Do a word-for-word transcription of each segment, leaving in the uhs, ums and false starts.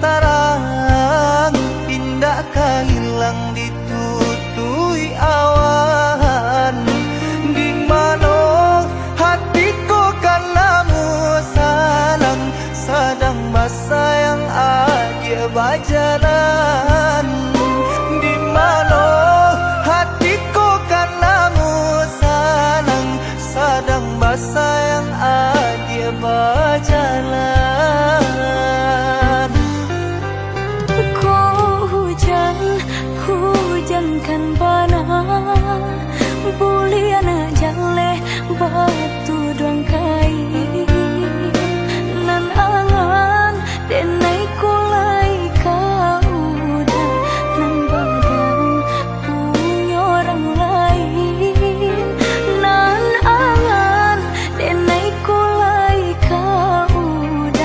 tarang, indak ka ilang ditutupi awan. Di mano hati ko kan namu sanang, sadang basayang adiak bajalan. Di mano hati ko kan namu sanang, sadang basayang adiak bajalan. Ko hujan, hujan kan bana, buliah jaleh batuduang kain. Nan angan denai ko lai ka udah, nan badan punyo urang lain. Nan angan denai ko lai ka udah,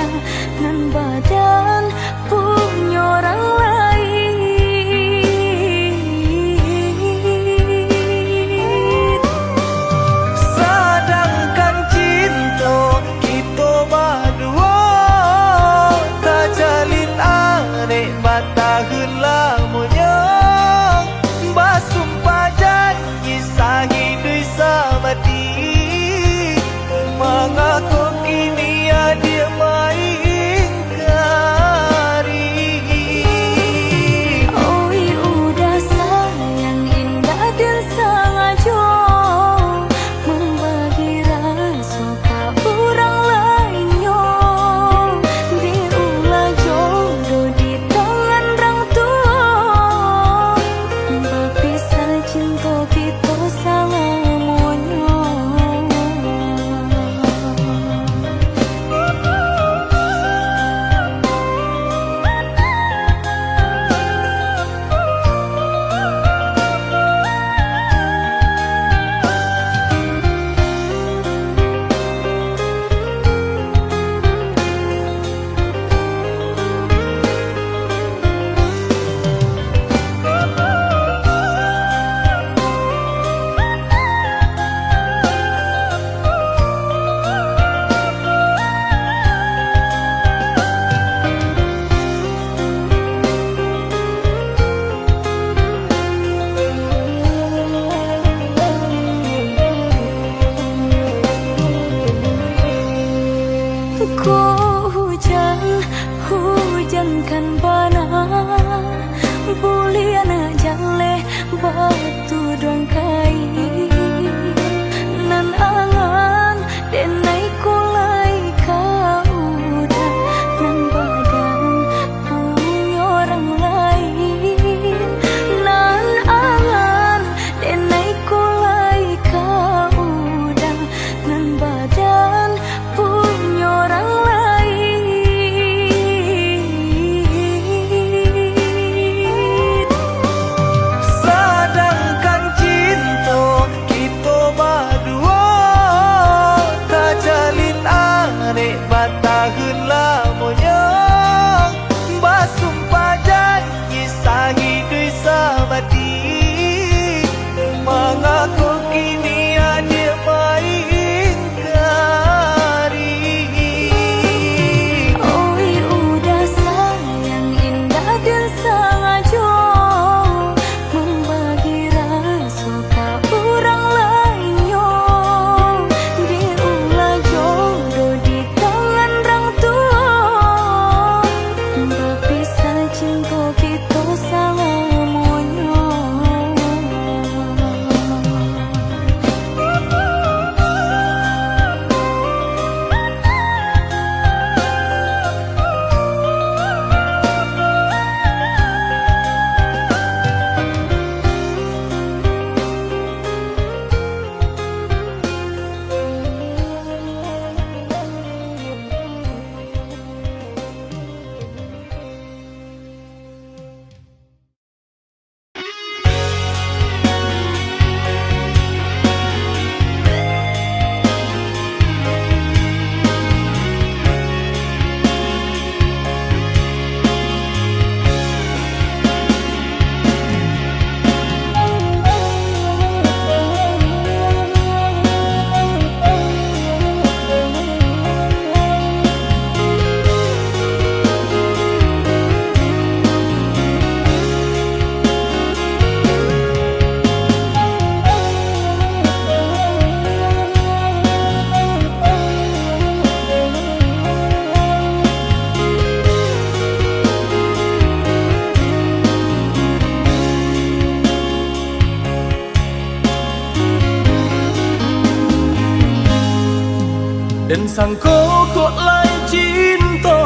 Den sangko kok lai cinto,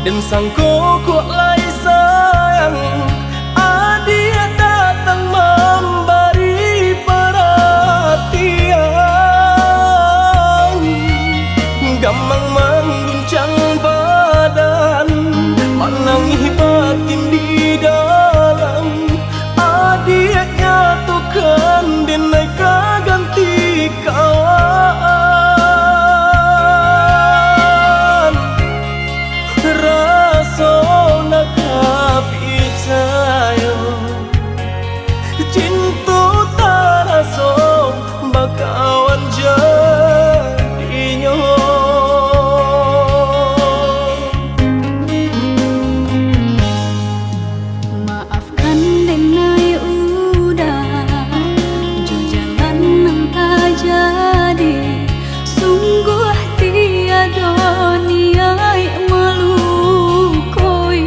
den sangko kok lai sayang, adiak datang mambari paratian. Gamang mangguncang badan, manangih batin di dalam. Adiak nyatokan, den ai ka ganti kawan. Raso nak ka picayo, cinto taraso bakawan jadinyo. Maafkan den ai Uda, jo jalan nan tajadi, sungguah tiado niaik malukoi.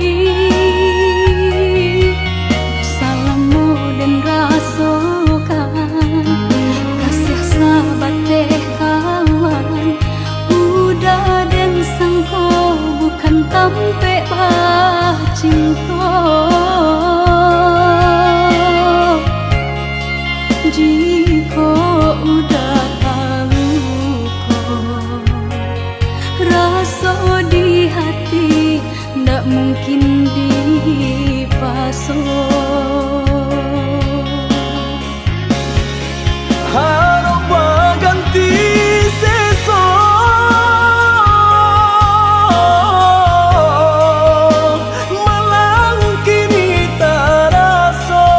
Salamo den rasokan, kasiah sabateh kawan, Uda den sangko bukan tampek bacinto. Jikok Uda taluko, raso di hati ndak mungkin dipaso. Harok baganti seso, malang kini taraso.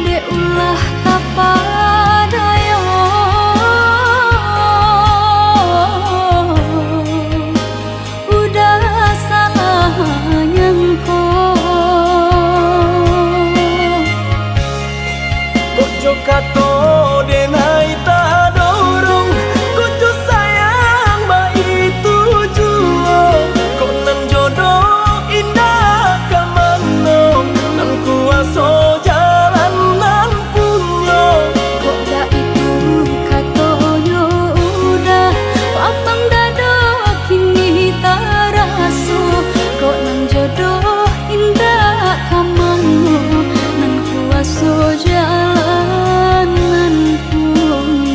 Dek ulah tapadayo, Uda salah nyangko. Kok jo kato den ai tadorong, kok jo sayang baitu juo, kok nan jodoh indak ka mano, nan kuaso jalan nan punyo. Kok baitu katonyo Uda, lapang dado kini taraso, kok nan jodoh indak ka mano, nan kuaso jalan nan punyo.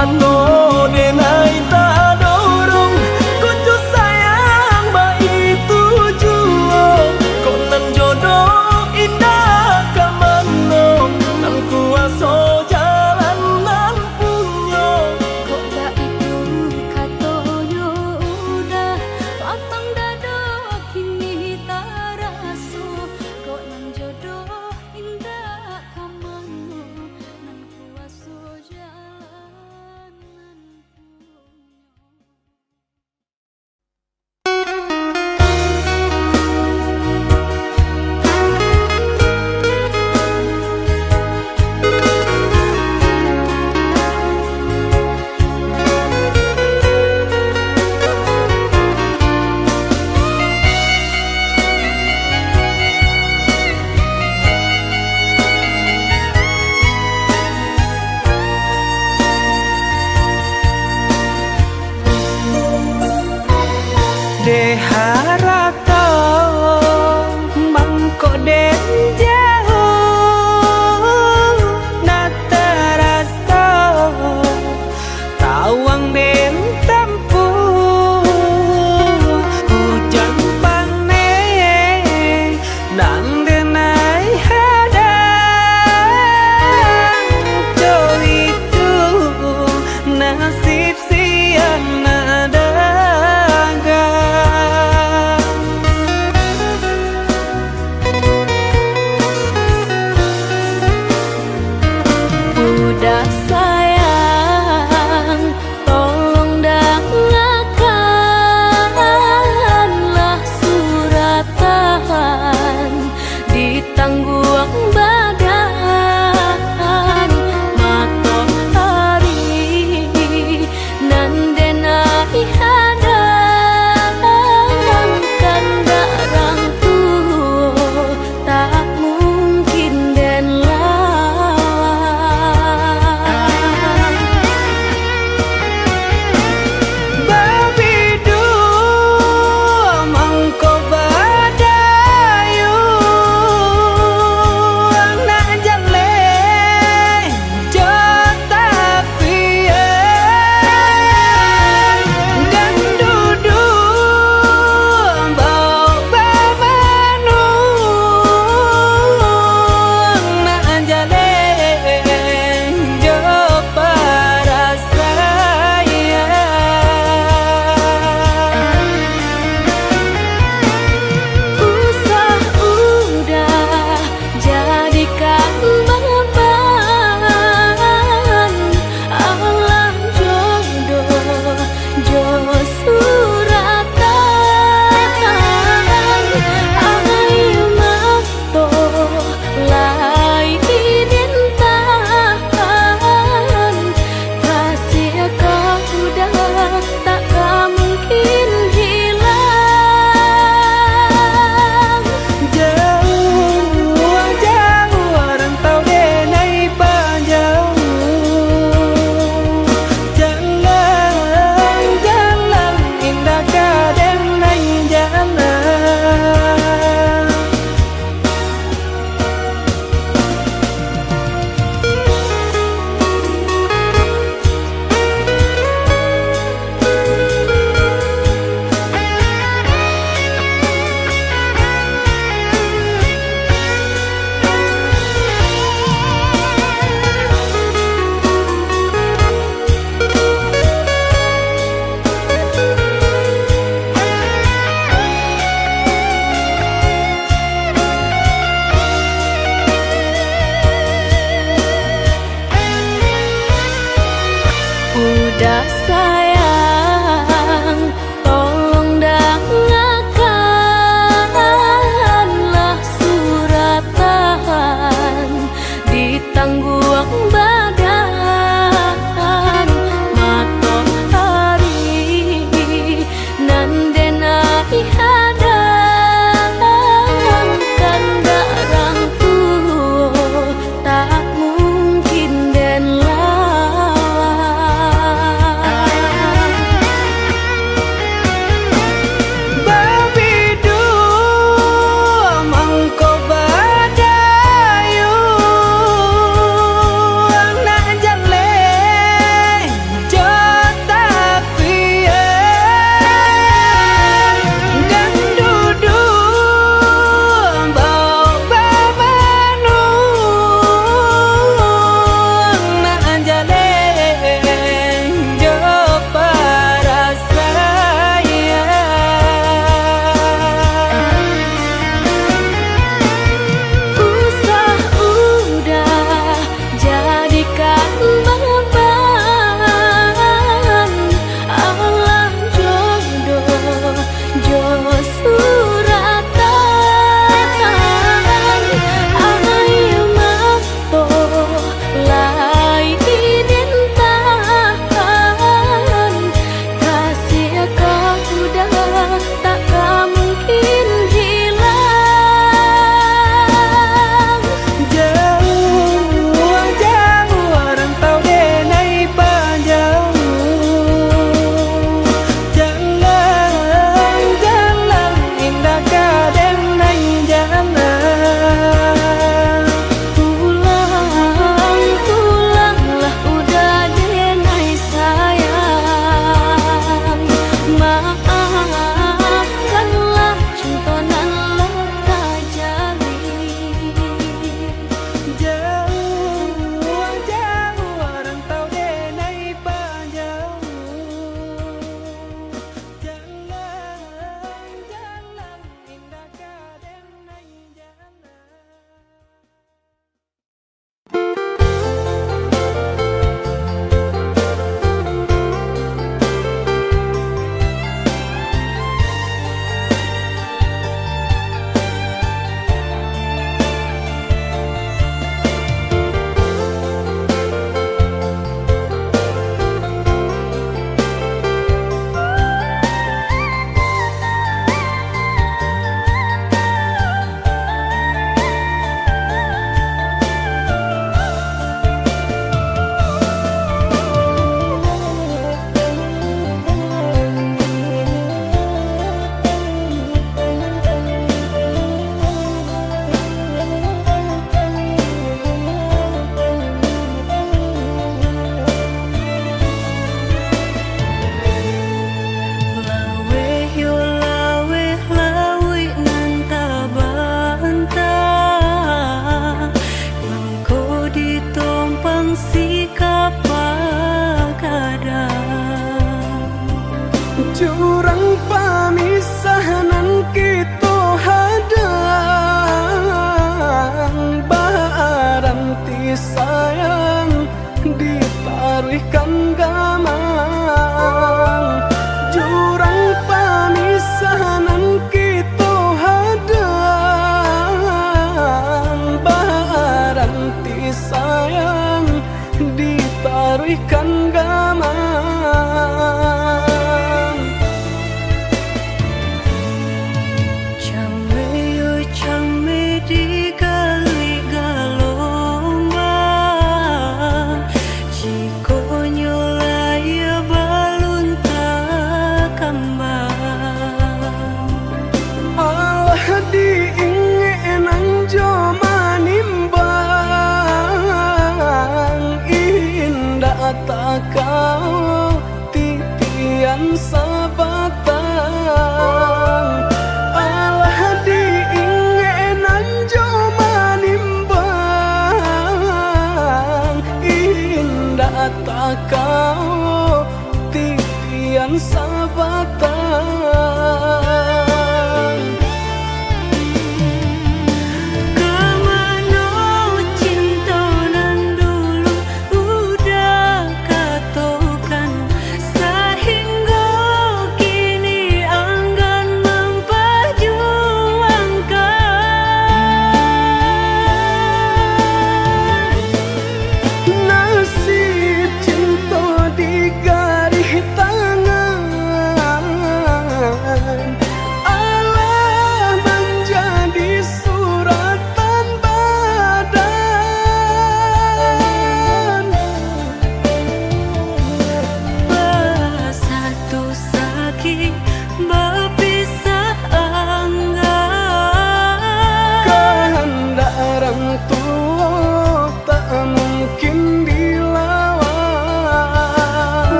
Ano denai tadorong, kok jo sayang baitu juo, kok nan jodoh indak ka mano, nan kuaso jalan nan punyo. Kok baitu katonyo udah, lapang dado kini taraso, kok nan jodoh indak ka mano, nan kuaso jalan nan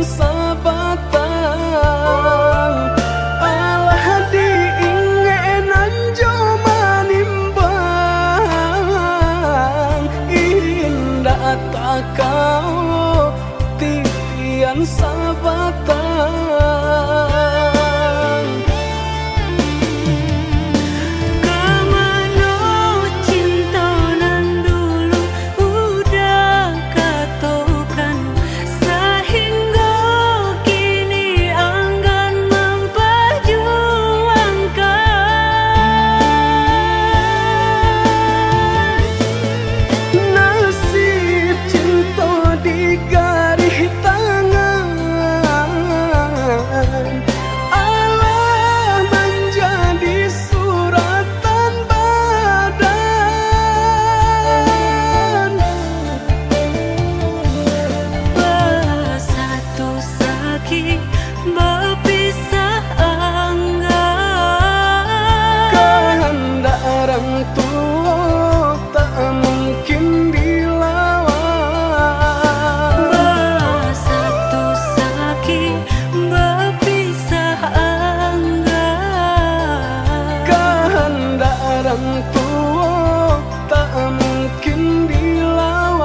sabatang, alah diingekkan jo manimbang, indak takao titian sabatang. Ka mano cinto nan dulu udah katokan, sahinggo kini anggan mampajuangkan? Nasib cinto di garih tangan, alah manjadi suratan badan. Basatu sakik, bapisah anggan. Kahandak urang tuo tak mungkin dilawan. Basatu sakik, bapisah anggan. Kahandak urang tuo tak mungkin dilawan.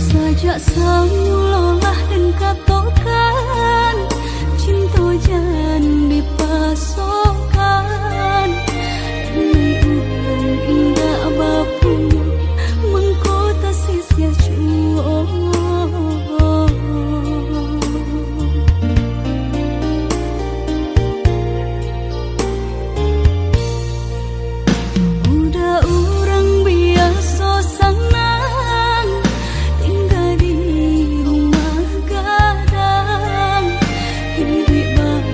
Sajak samulo lah den katokan, cinto jan dipasokan. Demi urang indak bapunyo, mangko tasisiah juo. Udah urang biaso sanang, tingga di rumah gadang, iduik bak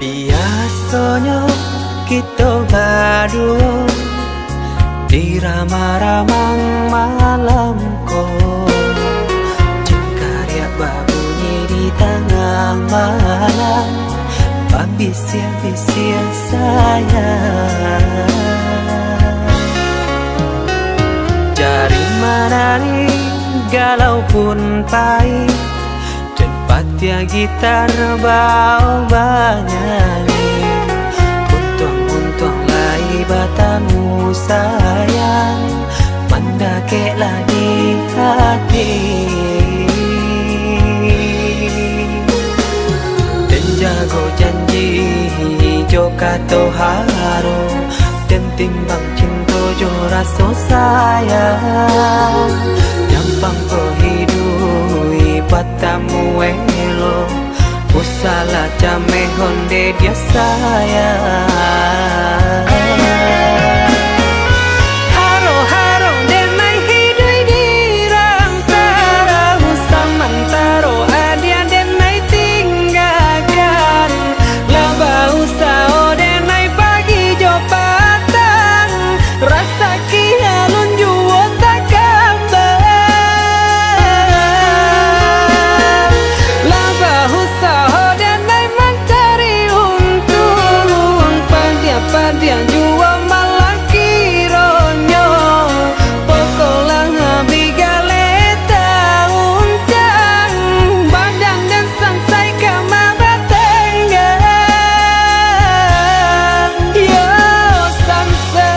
Biasonyo kito baduo di ramang-ramang malam ko, jingkariak babunyi di tangah malam, babisiak-bisiak sayang. Jari manari galau pun pai, den patiah gitar bao banyanyi. Untuang-untuang lai batamu sayang, mandakeklah di hati. Den jago janji jo kato haro, den timbang cinto jo raso sayang. Nyampang ko hiduik batamu elok, usahlah cameh onde dia sayang. Haro-haro denai hiduik di rantaro, samantaro adia denai tinggakan. Lah bausaho denai pagi jo patang, rasaki alun juo takambang. Lah bausaho denai mancari untuang, padiah-padiah juo malah kironyo. Pokoklah abih galeh tauncang, badan den sansai ka mabatanggang. Yo sansai,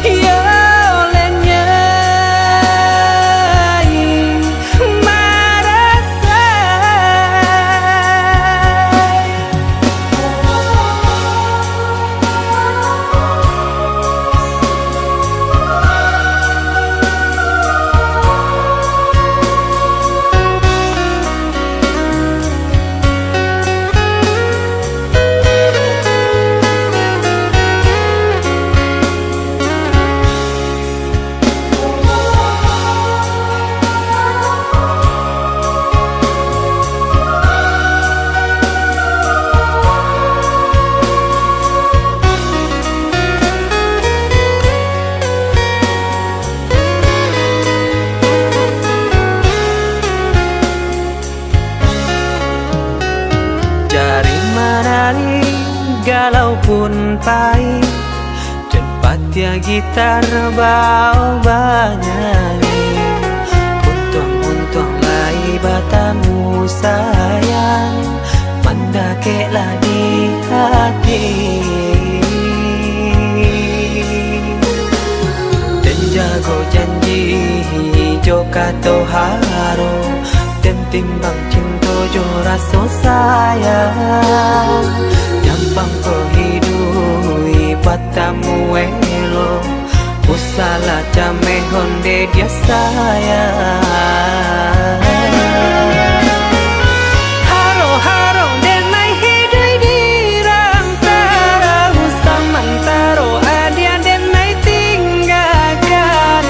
yo lenyai marasai. Jari manari galau pun pai, den patiah gitar bao banyanyi. Untuang-untuang lai batamu sayang, mandakeklah di hati. Den jago janji jo kato haro, den timbang cinto jo raso sayang. Nyampang ko hiduik batamu elok, usahlah cameh onde dia sayang. Haro-haro denai hiduik di rantaro, samantaro adia denai tinggakan.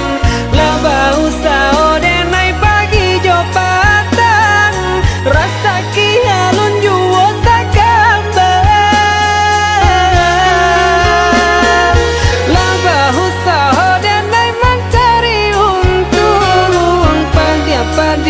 Lah bausaho denai pagi jo patang, rasaki alun juo takambang. Lah bausaho denai mancari untuang, padiah-padiah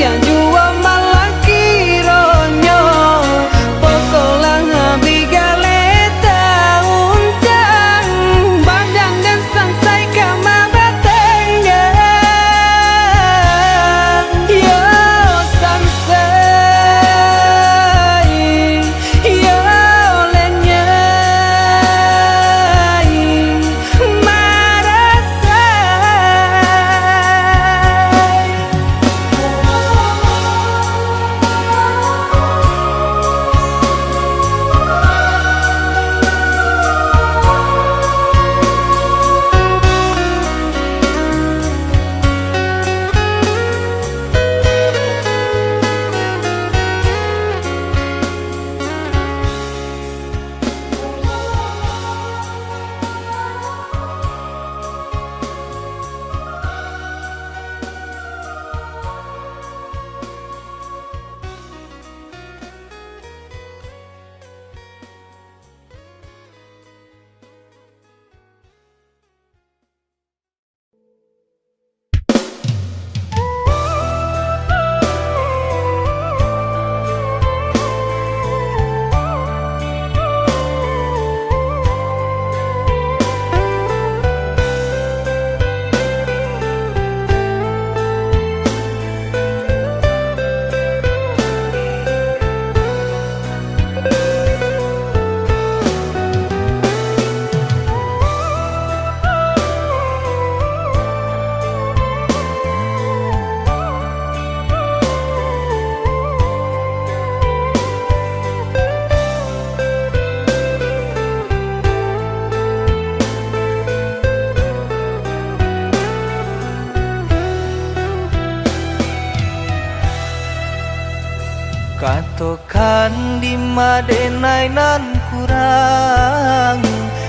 Kan dima denai nan kurang,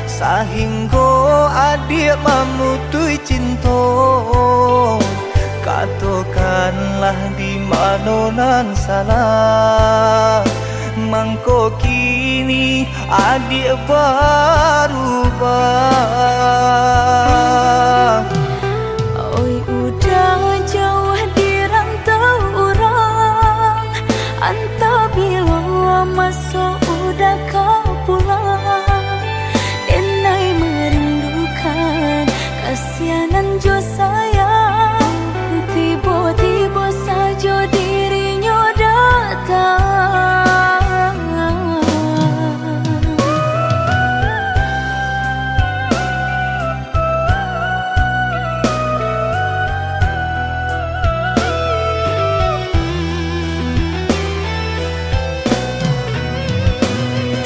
sahinggo adiak mamutuih cinto. Katokanlah di mano nan salah, mangko kini adiak barubah. Oi, udah jauah di rantau urang, antah bilo maso udah ka pulang. Denai merindukan kasianan jo sayang, tibo-tibo sajo dirinyo datang.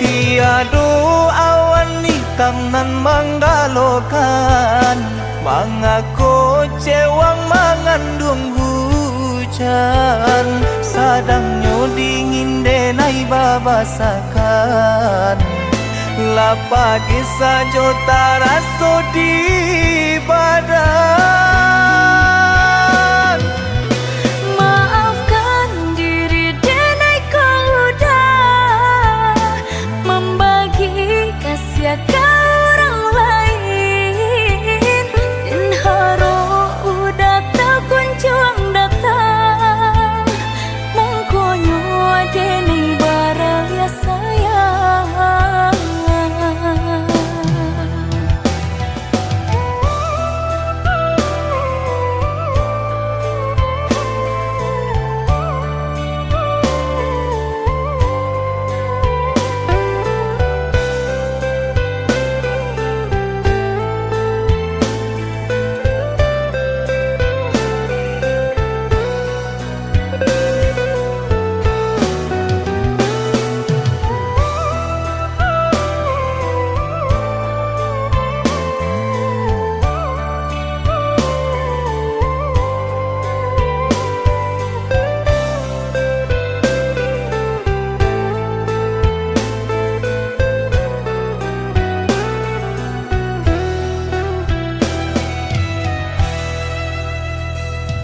Tiado awan itam nan manggalokan, mangako cewang manganduang hujan, sadangnyo dingin denai babasakan. Lah pagi sajo taraso di badan. Maafkan diri denai kok udah mambagi kasiah ka urang lain. Den harok udah takunjuang datang, mangkonyo denai baraliah sayang.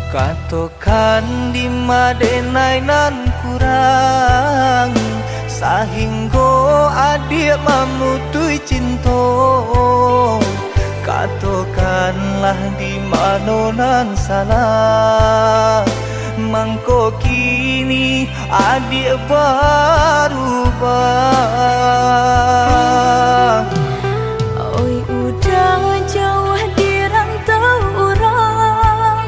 Katokan dima denai nan kurang, sahinggo adiak mamutuih cinto. Katokanlah di mano nan salah, mangko kini adiak barubah. Oi, udah jauah di rantau urang,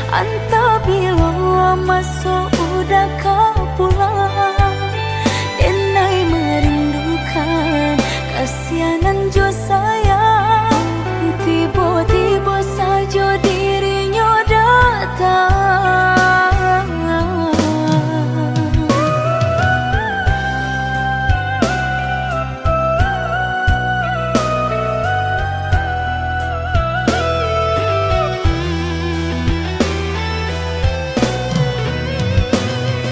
antah bilo maso udah ka pulang. Denai merindukan kasianan jo sayang, tibo-tibo sajo dirinyo datang.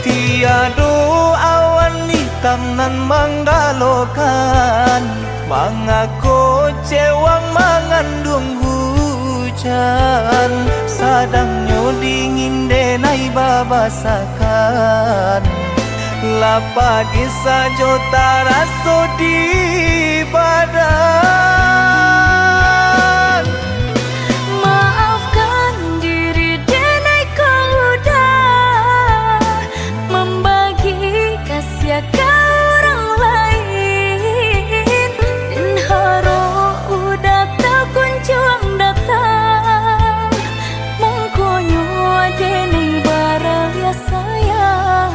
Tiado awan itam nan manggalokan, mangako cewang manganduang hujan, sadangnyo dingin denai babasakan. Lah pagi sajo taraso di badan. Maafkan diri denai kok udah mambagi kasiah ka urang lain. Den harok udah takunjuang datang, mangkonyo denai baraliah sayang.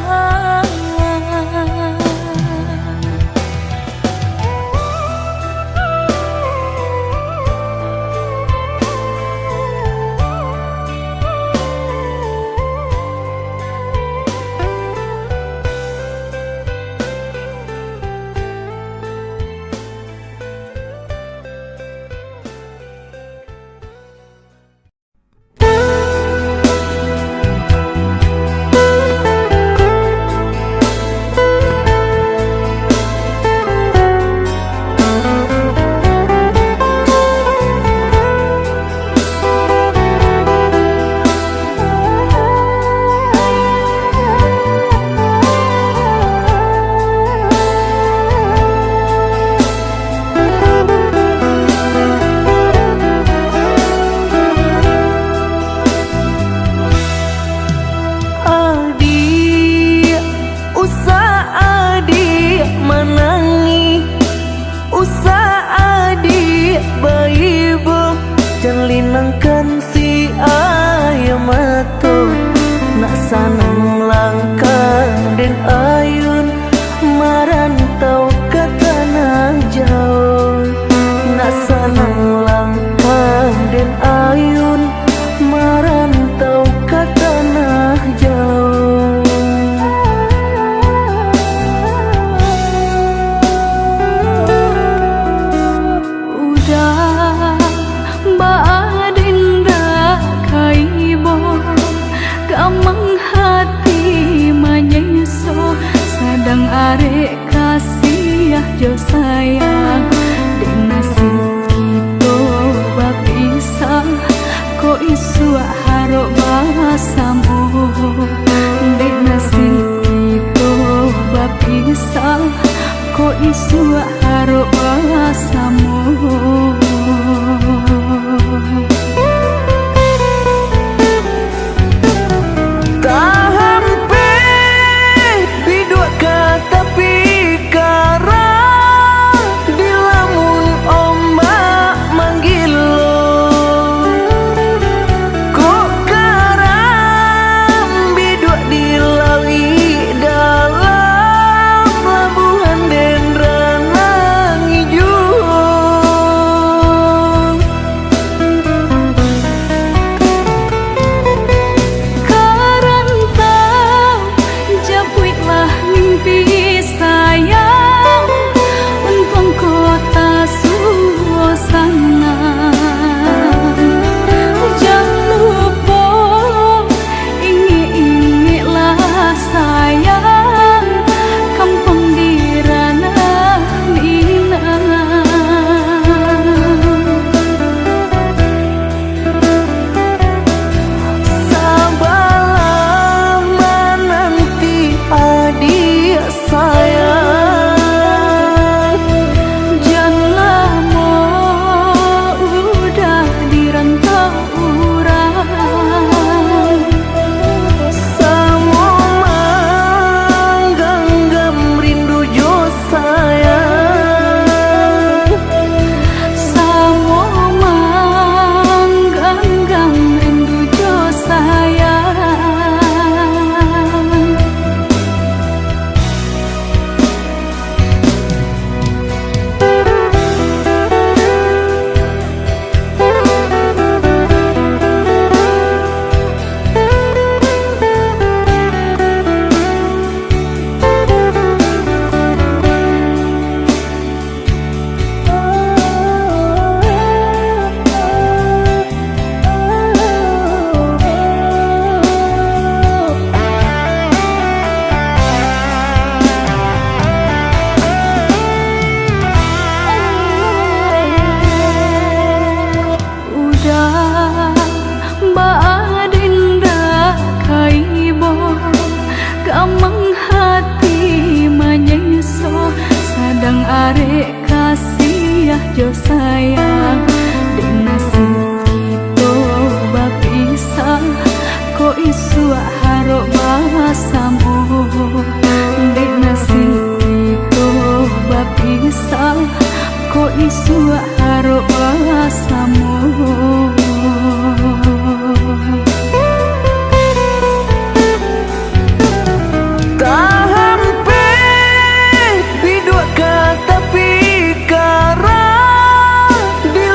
Kasiah jo sayang, dek nasib kito bapisah, kok isuak harok basamo. Dek nasib kito bapisah, kok isuak harok basamo. Tahampek biduak ka tapi karang, dilamun ombak manggilo. Kok karang biduak di lauik dalam, labuahan den ranang ijo. Karantau, japuiklah mimpi sayang, untuang kota suasana. Jan lupo ingek-ingeklah sayang, kampuang di ranah Minang. Sabalah mananti adiak sayang, jan lamo udah di rantau urang. Samo mangganggam rindu jo sayang. Samo mangganggam rindu jo sayang. Udah baa den dak ka ibo, gamang hati manyeso, sadang arek kasiah jo sayang, dek nasib kito bapisah, kok isuak harok basamo, dek nasib kito bapisah, kok isuak harok basamo. Tahampek biduak ka tapi karang, di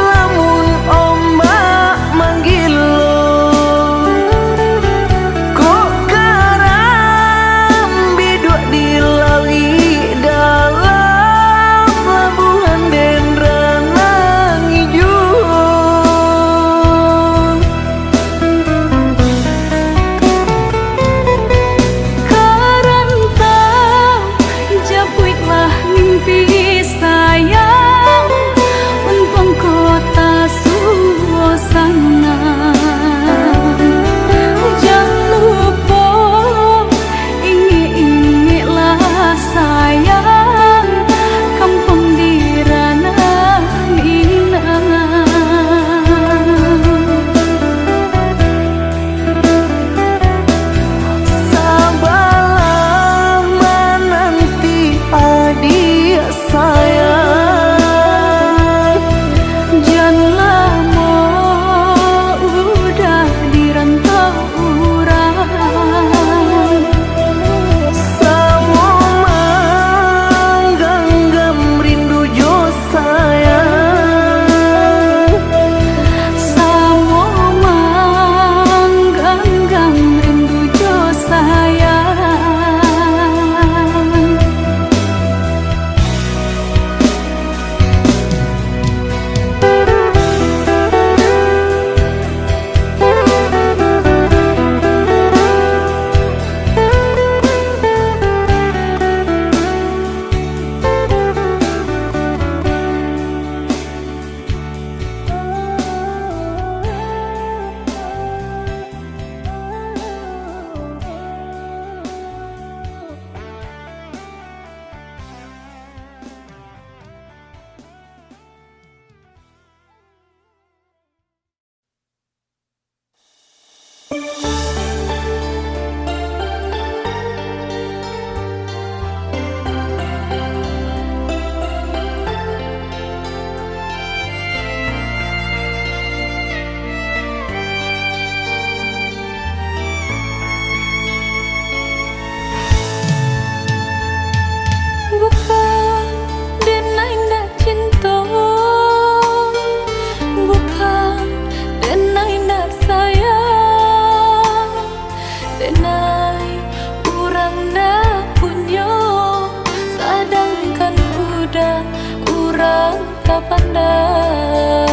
pandang.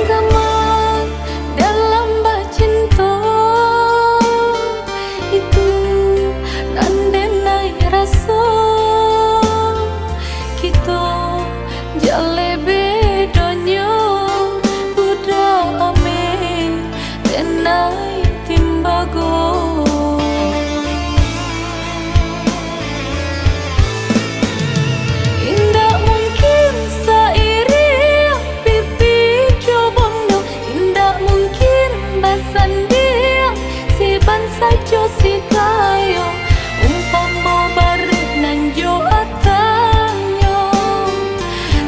Gamang dalam bacinto, itu nan denai raso. Kito jaleh bedonyo, budak ameh denai timbago. Indak mungkin sairiang pipi jo bondo, indak mungkin basandiang si bansaik jo si kayo. Umpamo bareh nan jo atanyo,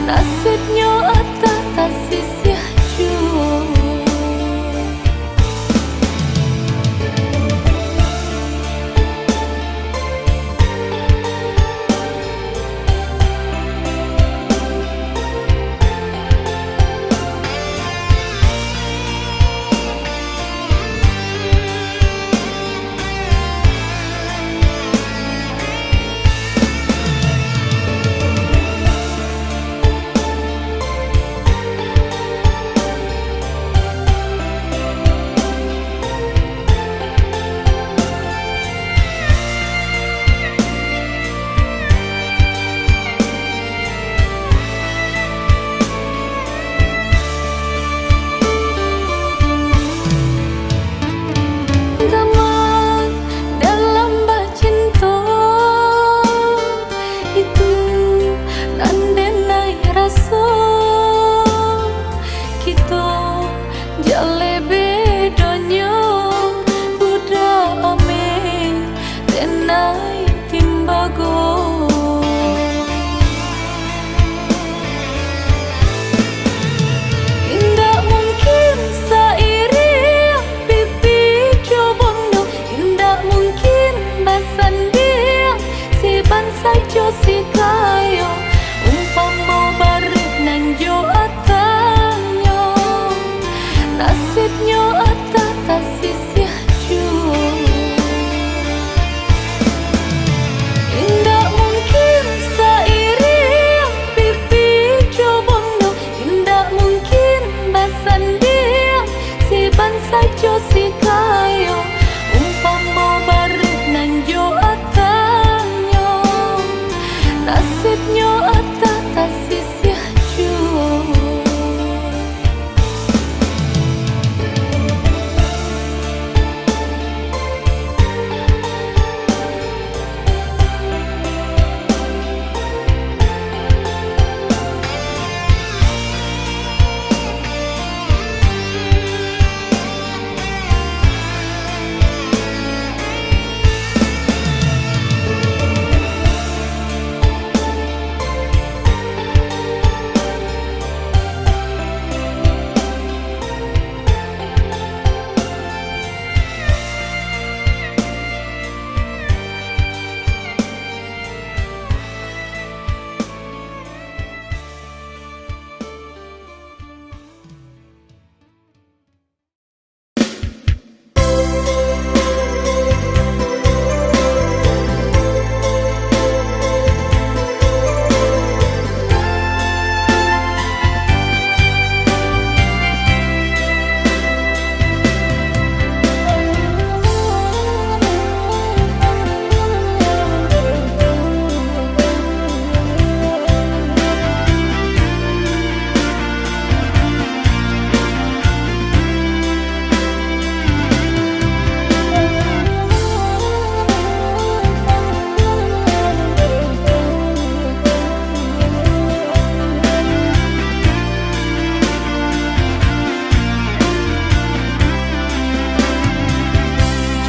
nasibnyo atah tasisiah juo. Gamang dalam bacinto, itu nan denai raso. Kito jaleh bedonyo, budak ameh denai timbago. Indak mungkin sairiang pipi jo bondo, indak mungkin basandiang si bansaik jo si kayo. Umpamo bareh nan jo atanyo, nasibnyo atah tasisiah juo. Indak mungkin sairiang pipi jo bondo, indak mungkin basandiang si bansaik jo si kayo. Umpamo bareh nan jo atanyo, nasibnyo atah tasisiah juo.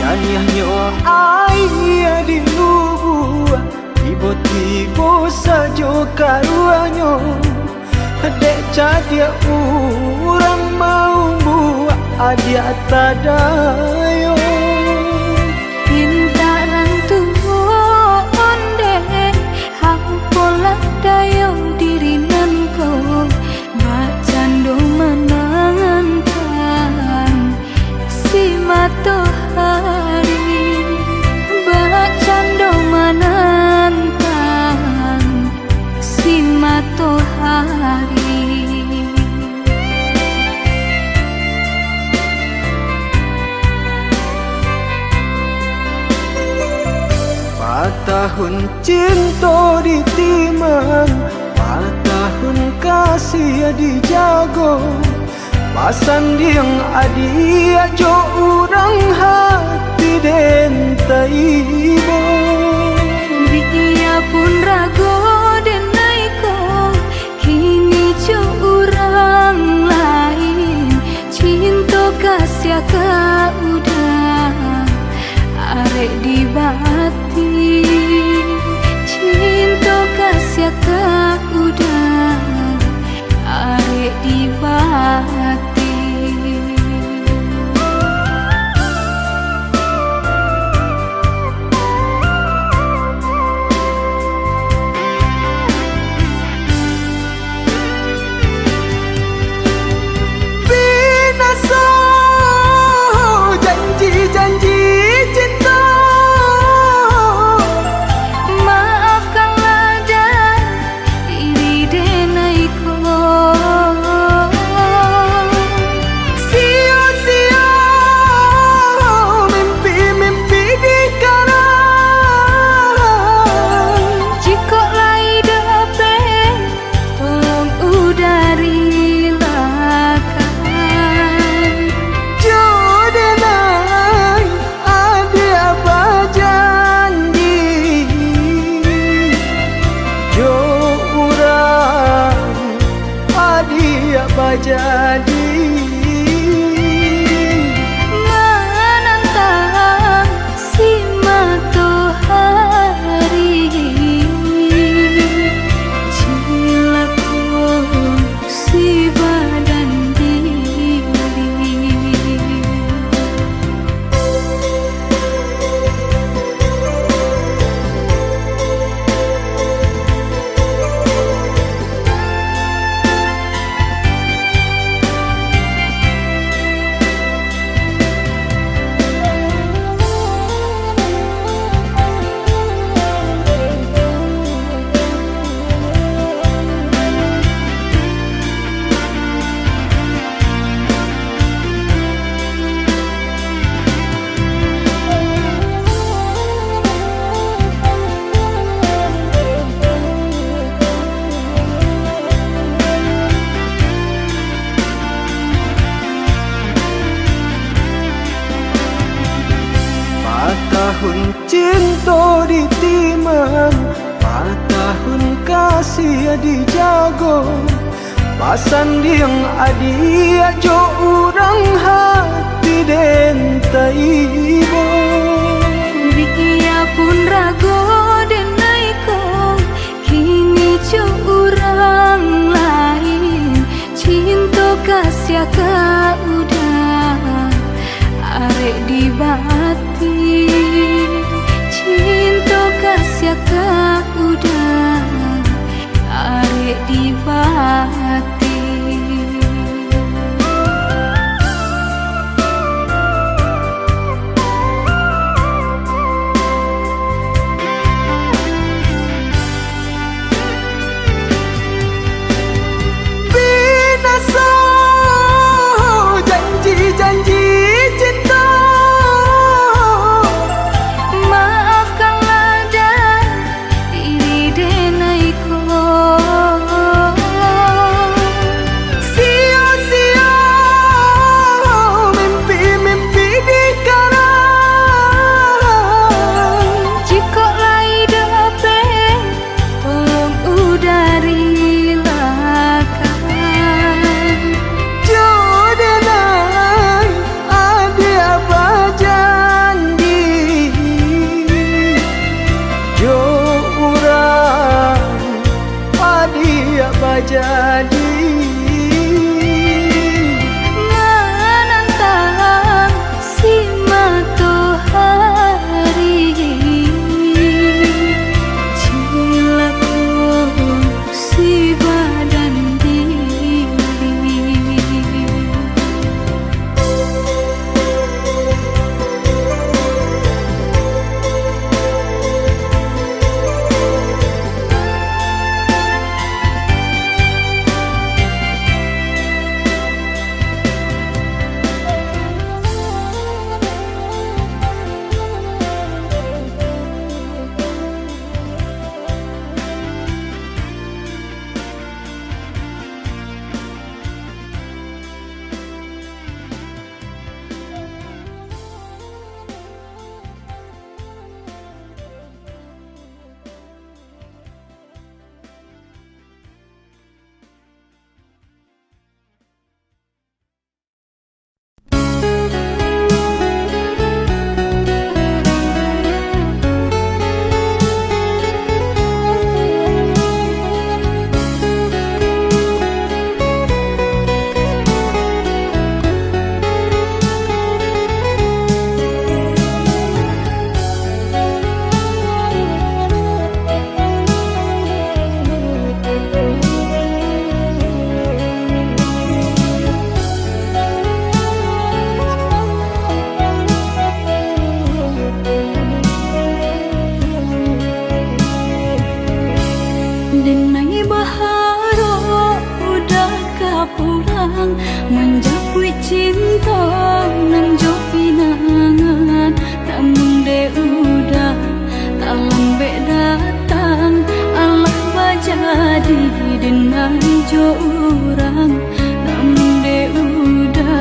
Janiahnyo aia di lubuak, tibo-tibo sajo karuahnyo. Dek cadiak urang maumbuak, adiak tadayo. Pintaran tuo ondeh, apolah dayo diri nan ko, bak cando manantang si matoari, bak cando Patahun cinto ditimang, patahun kasiah dijago. Basandiang adiak jo urang hati den taibo. Biapun rago den aiko, kini jo urang lain, cinto kasiah ka udah arek di bati, cinto kasiah ka udah arek di bati. Binaso janji-janji cinto. Maafkanlah dah diri den aiko. Sio-sio mimpi-mimpi dikarang. Jikok lai dapek, tolong udah rilakan. Jo den ai adiak bajanji, jo urang adiak bajadi. Manantang si matohari, cilako si badan diri. Patahun cinto ditimang, patahun kasiah dijago. Basandiang adiak jo urang hati den taibo. Biapun rago den aiko, kini jo urang lain, cinto kasiah ka udah arek di bati, cinto kasiah ka udah arek di bati. Binaso Jadi den jo urang, namun dek uda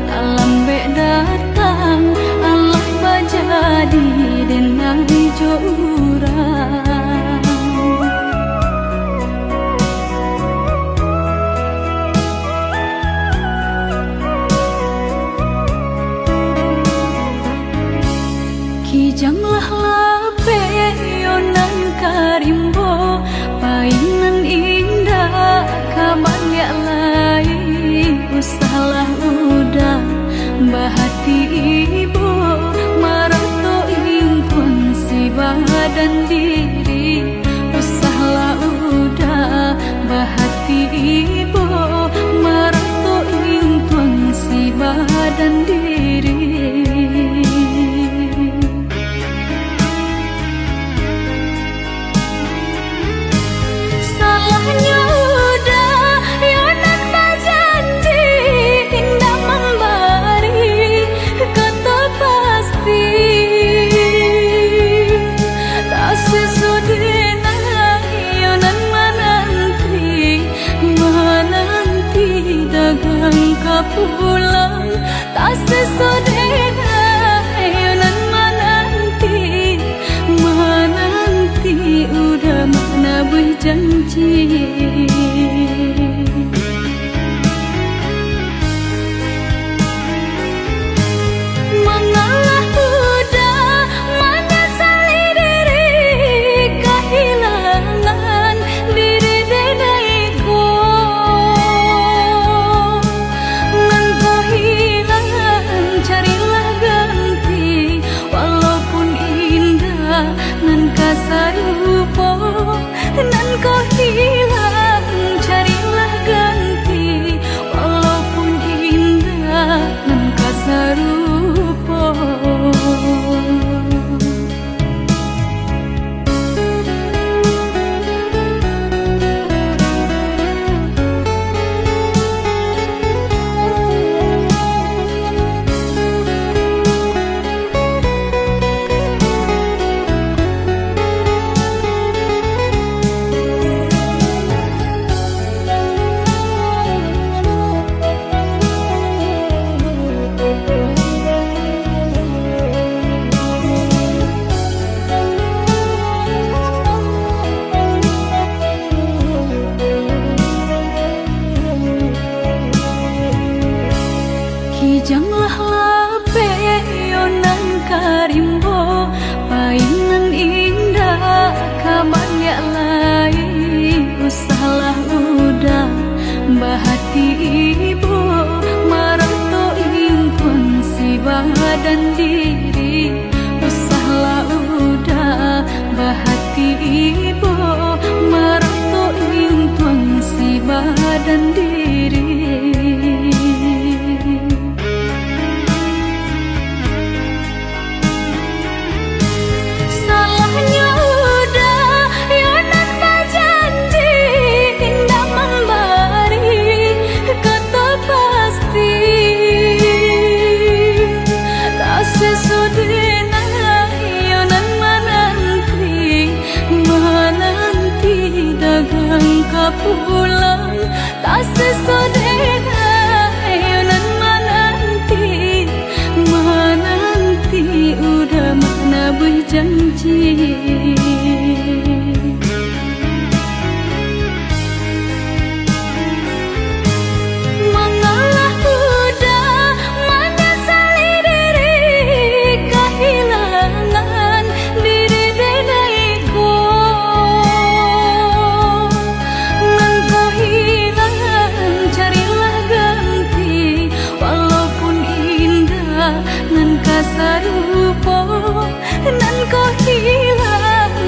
talambek datang, alah bajadi den jo urang. Kijang lah lapeh yo nan ka rimbo, pai nan indak ka baliak lai. Usahlah uda bahati ibo, marato ingkuang si badan diri. Usahlah uda bahati ibo, marato ingkuang si badan diri. Salahnyo uda yo nan bajanji, indak mambari kato pasti. Tak sesuai dek nan yo nan mananti, mananti dagang ka pulang. Tak sesuai dek nan yo nan mananti, mananti uda manabuih janji. Mangalah uda manyasali diri, kahilangan diri denai ko. Nan ko hilang, carilah ganti, walaupun indak nan ka sarupo. Nan ko hilang, carilah ganti, walaupun indak nan ka sarupo. Kijang lah lapeh yo nan ka rimbo, pai nan indak ka baliak lai. Usahlah uda bahati ibo, marato ingkuang si badan diri. Usahlah uda bahati ibo, marato ingkuang si badan diri. Salahnyo uda yo nan bajanji, indak mambari kato pasti. Tak sesuai dek nan yo nan mananti, mananti dagang ka pulang. Tak sesuai dek nan yo nan mananti, mananti uda manabuih janji. Mangalah uda manyasali diri, kahilangan diri denai ko. Nan ko hilang, carilah ganti, walaupun indak nan ka sarupo. Nan ko hilang,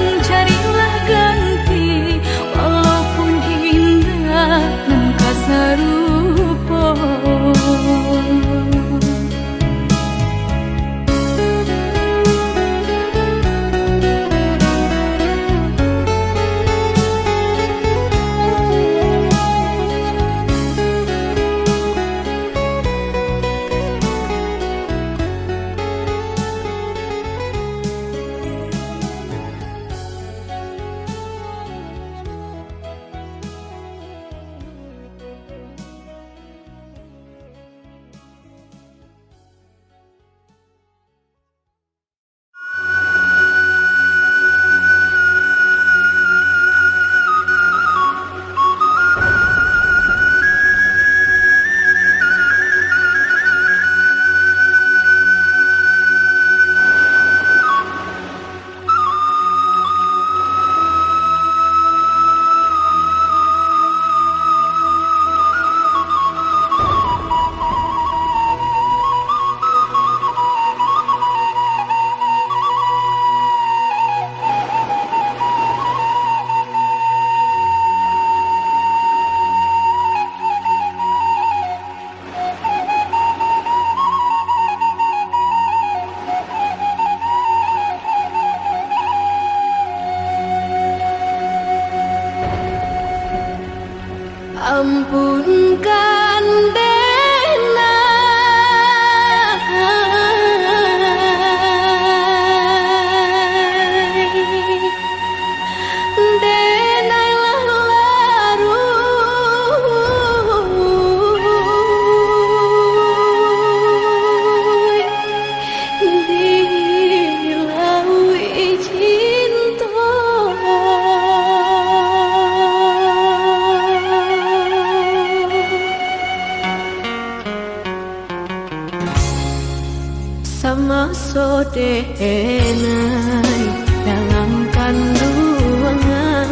Nai dalam kanduangan,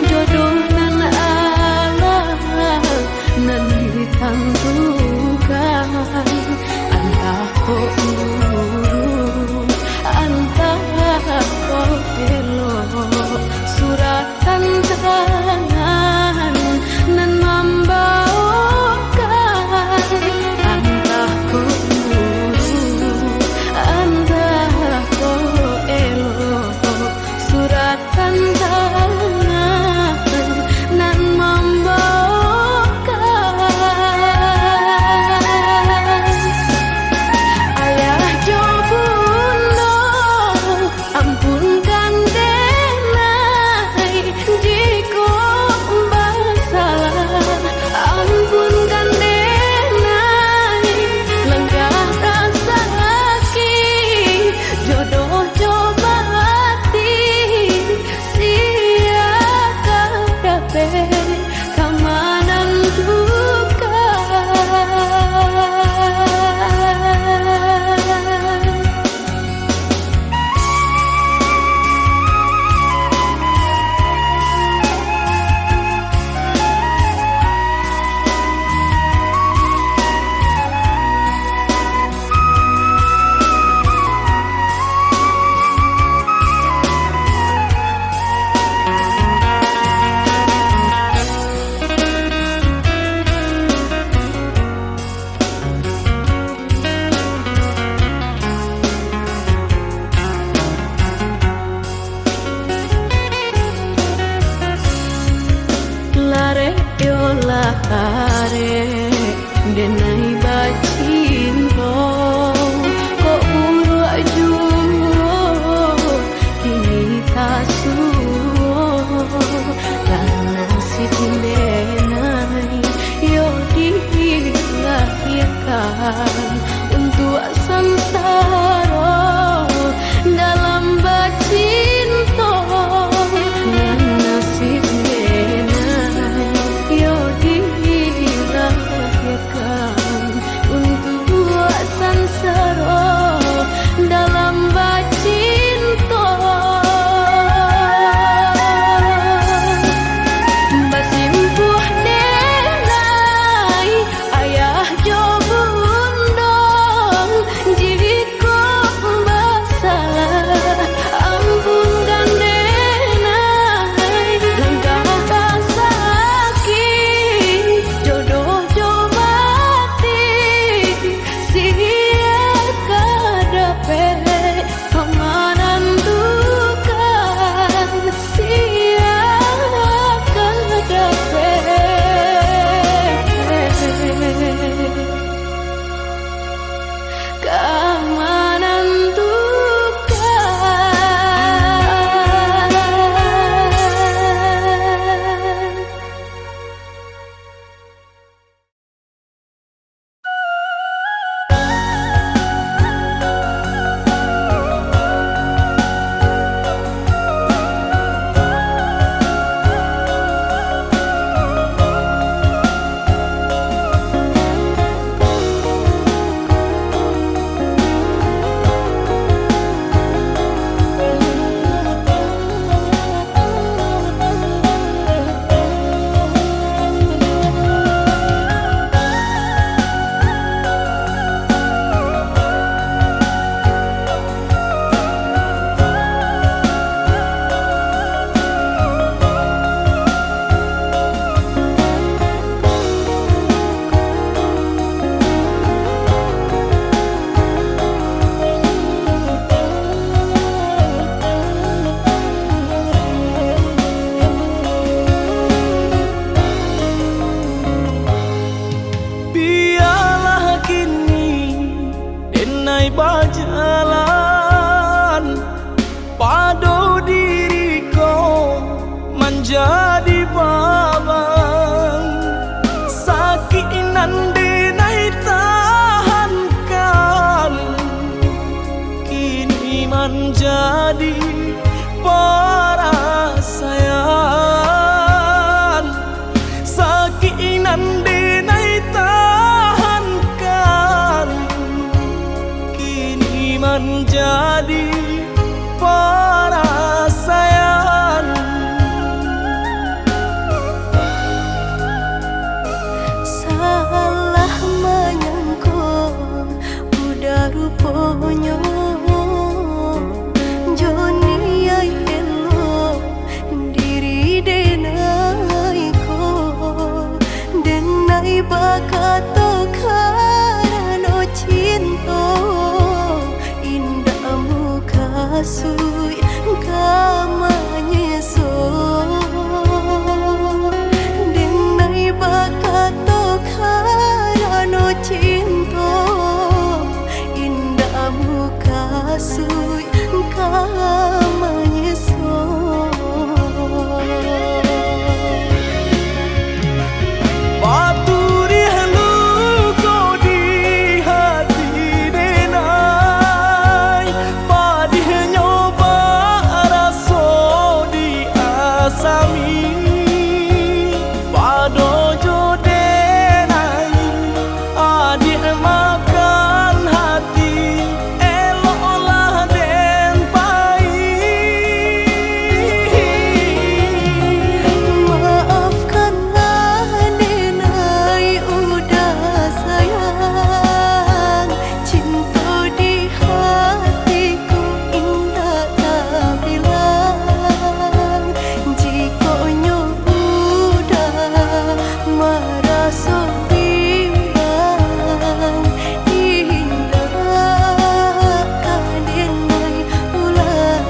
jodoh nan alah nan ditantukan, antah kok buruk, antah kok elok, surat tantangan nan mambaokan, antah kok buruk, antah kok elok, surat tantangan nan mambaokan. Ayah jo bundo, ampunkan denai jikok basalah, ampunkan denai langkah tasakik, jodoh jo batin, sia ka dapek ka manantukan. Larek yo larek, denai bacinto, kok buruak juo kini tasuo, lah nasib denai yo dilahirkan untuak sansaro dalam bacinto, nan nasib denai yo dilahirkan untuak sansaro dalam bacinto. Basimpuah denai ayah jo bundo, jikok basalah, ampunkan denai langkah tasakik, jodoh jo batin, sia ka dapek ka manantukan, sia ka dapek ka manantukan. Bialah kini denai bajalan, pado diri ko manjadi baban. Sakik nan denai tahankan, kini manjadi parasaian. Sakik nan denai tahankan, kini manjadi Suik ka manyeso, denai bakato karano cinto, indak mukasuik ka manyeso. Baturiah luko di hati denai, padihnyo bak raso di asami. Pado jo denai, adiak makan hati, eloklah den pai. Maafkanlah denai udah sayang, cinto di hatiku indak tabilang. Jikok nyo udah maraso bimbang, indak ka den lai ulang.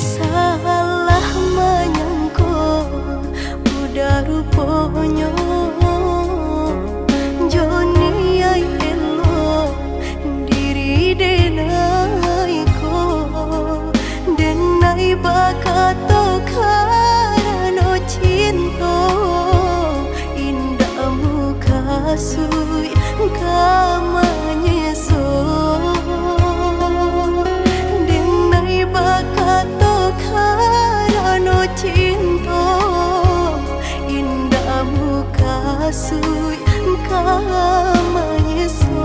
Salah manyangko, udah ruponyo, jo niaik elok diri denai ko. Denai bakato karano cinto, indak mukasuik ka manyeso. Denai bakato karano cinto, indak mukasuik ka manyeso.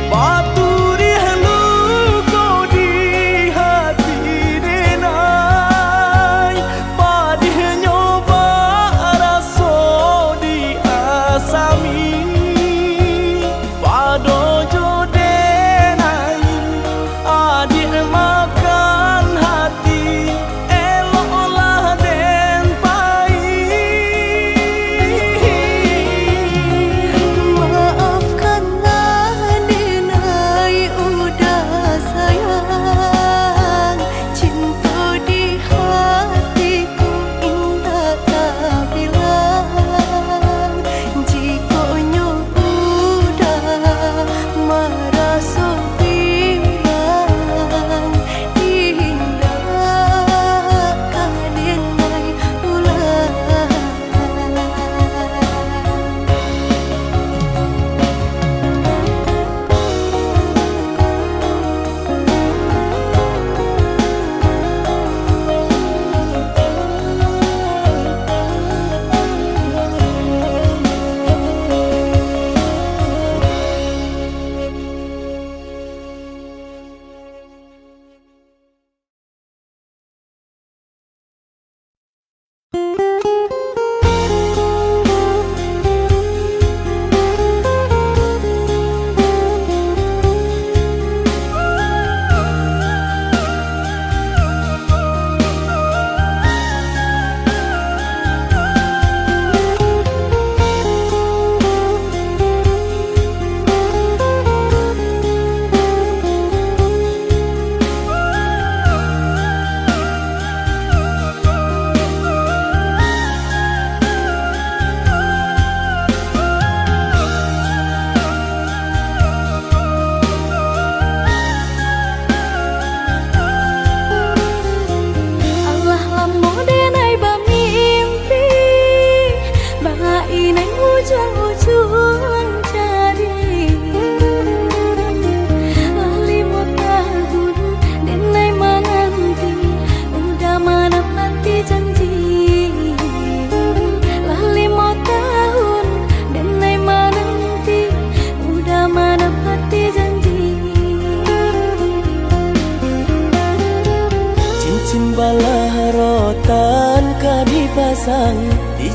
Baturiah luko di hati denai, padihnyo bak raso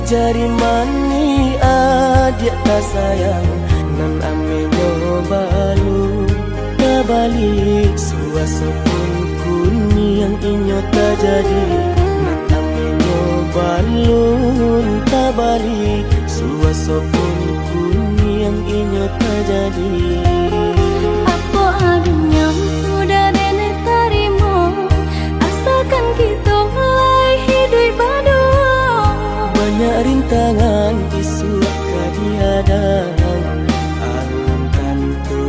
Jari manih adiak tasayang, nan ameh nyo balun tabalik, suaso pun kuniang inyo tajadi, nan ameh nyo balun tabalik, suaso pun kuniang inyo tajadi. Apo adonyo udah denai tarimo, asalkan kito lai hiduik baduo. Banyak rintangan isuak ka dihadang, alun tantu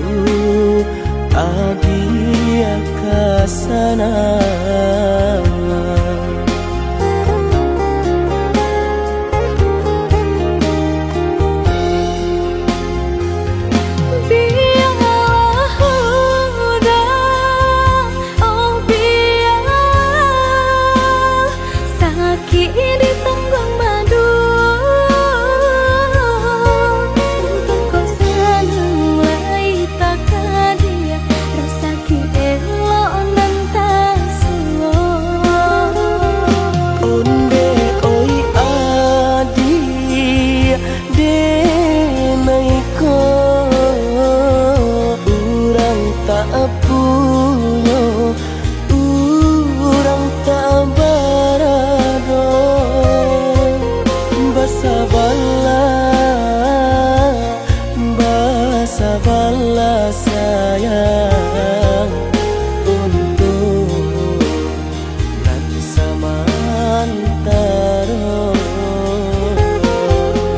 adiak ka sanang. Bialah udah, oh bialah, sakik ditangguang baduo. Untuang kok sanang lai takadiak, rasa Ki elok nan tasuo. Ondeh oi adiak, denai ko urang tak punyo, urang tak barado. Basabalah, basabalah sayang, untuak nan samantaro.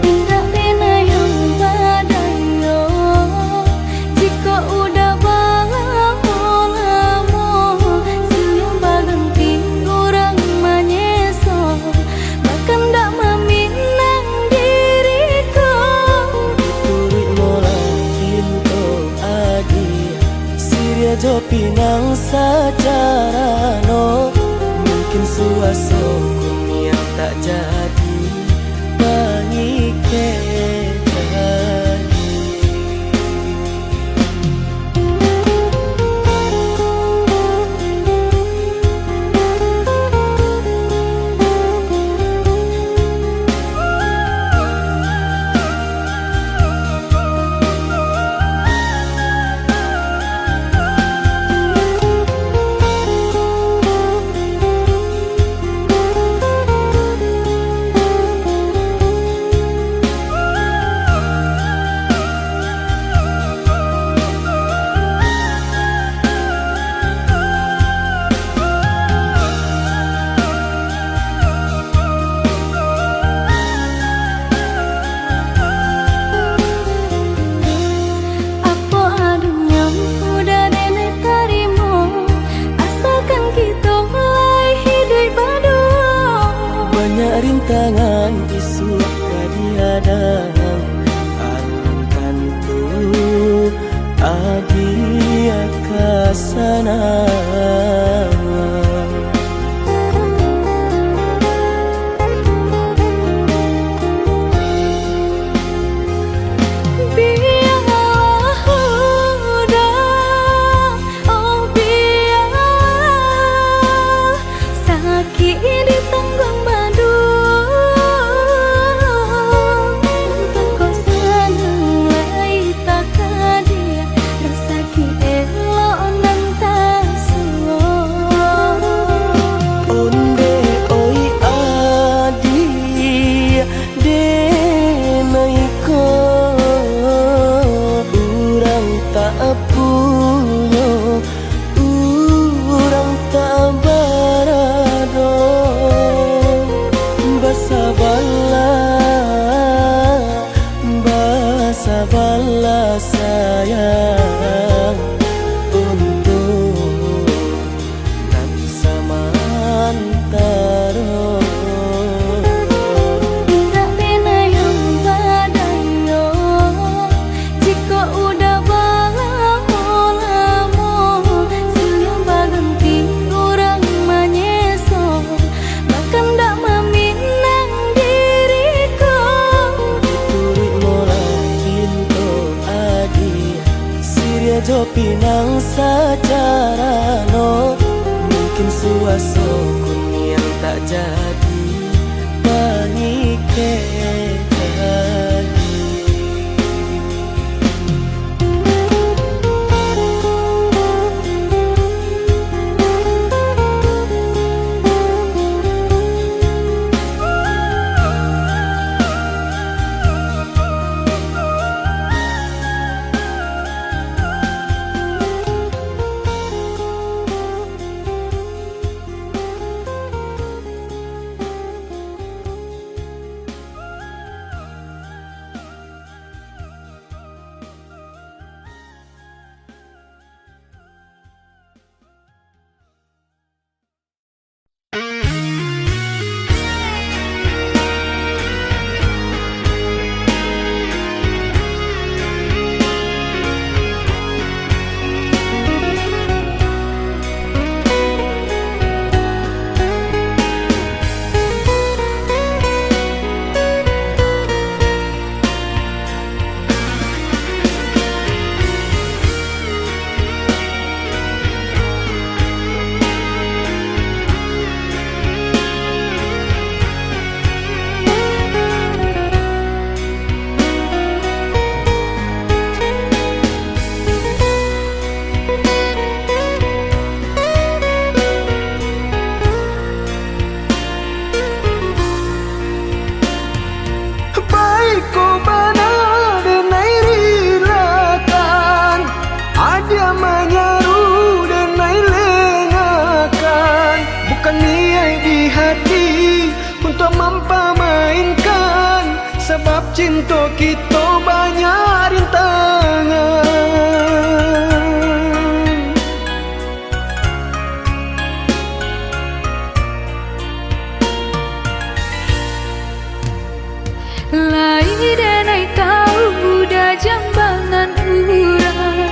Indak pernah yang badayo, jikok udah balamo-lamo, silih baganti urang manyeso. Bakandak maminang diri ko. Turuik molah pinto adiak, siriah jo pinang sajarano. Mungkin suaso kuniang tak jadi pangikek. Apo adonyo udah denai tarimo, asalkan kito lai hiduik baduo. Banyak rintangan isuak ka dihadang, alun tantu adiak ka sanang. Bialah udah, oh bialah, sakik ditangguang baduo. Untuang kok sanang lai takadiak, rasa Ki elok nan tasuo. Ondeh oi adiak, denai ko urang tak punyo, urang tak barado. Basabalah, basabalah sayang, untuak nan samantaro. Indak pernah yang badayo, jikok udah balamo-lamo, silih baganti urang manyeso. Bakandak maminang diri ko. Turuik molah pinto adiak, siriah jo pinang sajarano. Mungkin suaso kuniang tak jadi pangikek. Baiko bana denai rilakan, adia manyaru denai lengakan. Bukan niaik di hati untuak mampamainkan, sabab cinto kito banyak rintangan. Lai denai tahu udah jambangan urang,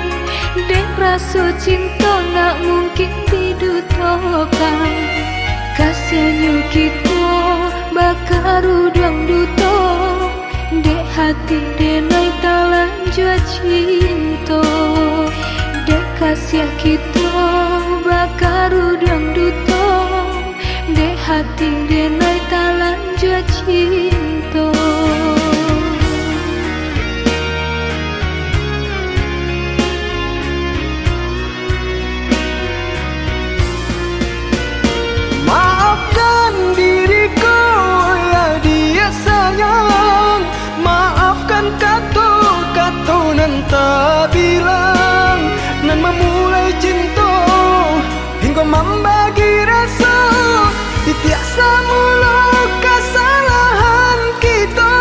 dek raso cinto ndak mungkin didutokan. Kasiahnyo kito bakaruduang duto, dek hati denai talanjua cinto. Dek kasiah kito bakaruduang duto, dek hati denai talanjua cinto. Maafkan diriku, ya dia sayang. Maafkan kato-kato nan tabilang, nan mamulai cinto hinggo mambagi raso. Titiak samulo kasalahan kito.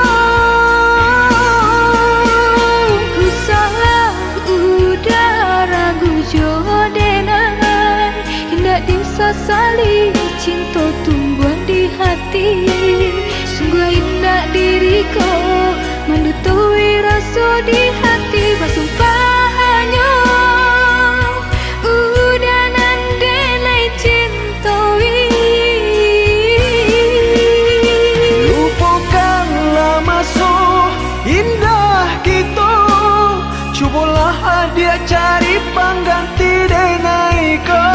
Usahlah udah ragu jo denai, indak disasali cinto tumbuah di hati. Sungguah indak diri ko mandutui raso di hati, basumpah hanyo udah nan denai cintoi. Lupokanlah maso indah kito, cubolah adiak cari pangganti denai ko.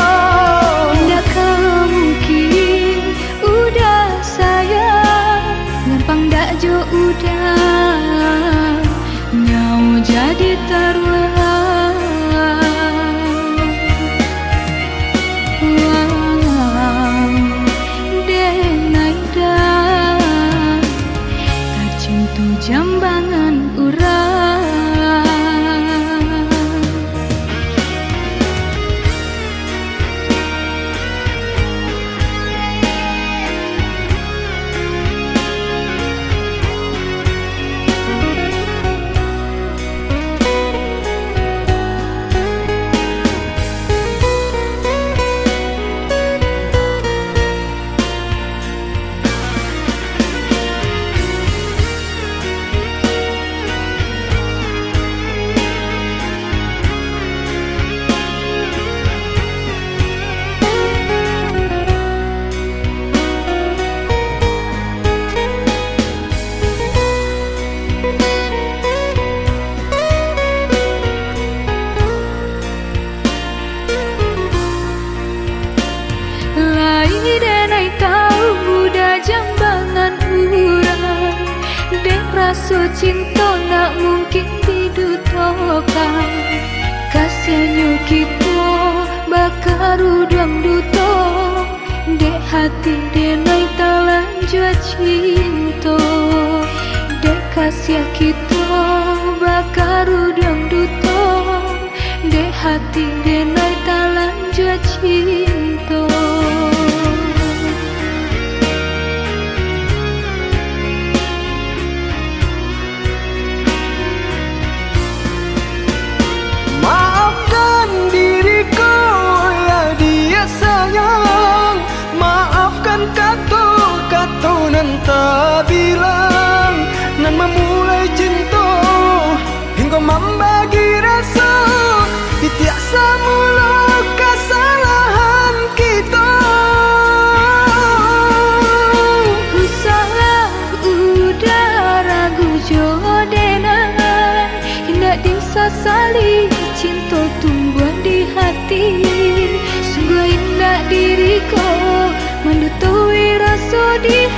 Indak ka mungkin udah sayang, nyampang dak jo udah, nyawo jadi taruah. Wah, denai dah, tacinto jambangan urang. Raso cinto ndak mungkin didutokan. Kasiahnyo kito bakaruduang duto, dek hati denai talanjua cinto. Dek kasiah kito bakaruduang duto, dek hati denai talanjua cinto. Maafkan diriku, ya dia sayang. Maafkan kato-kato nan tabilang, nan mamulai cinto hinggo mambagi raso di tiak samulo kasalahan kito. Usalah udah ragu jo denai, indak disasali cinto tumbuah di hati. Sungguah indak diri ko mandutui raso di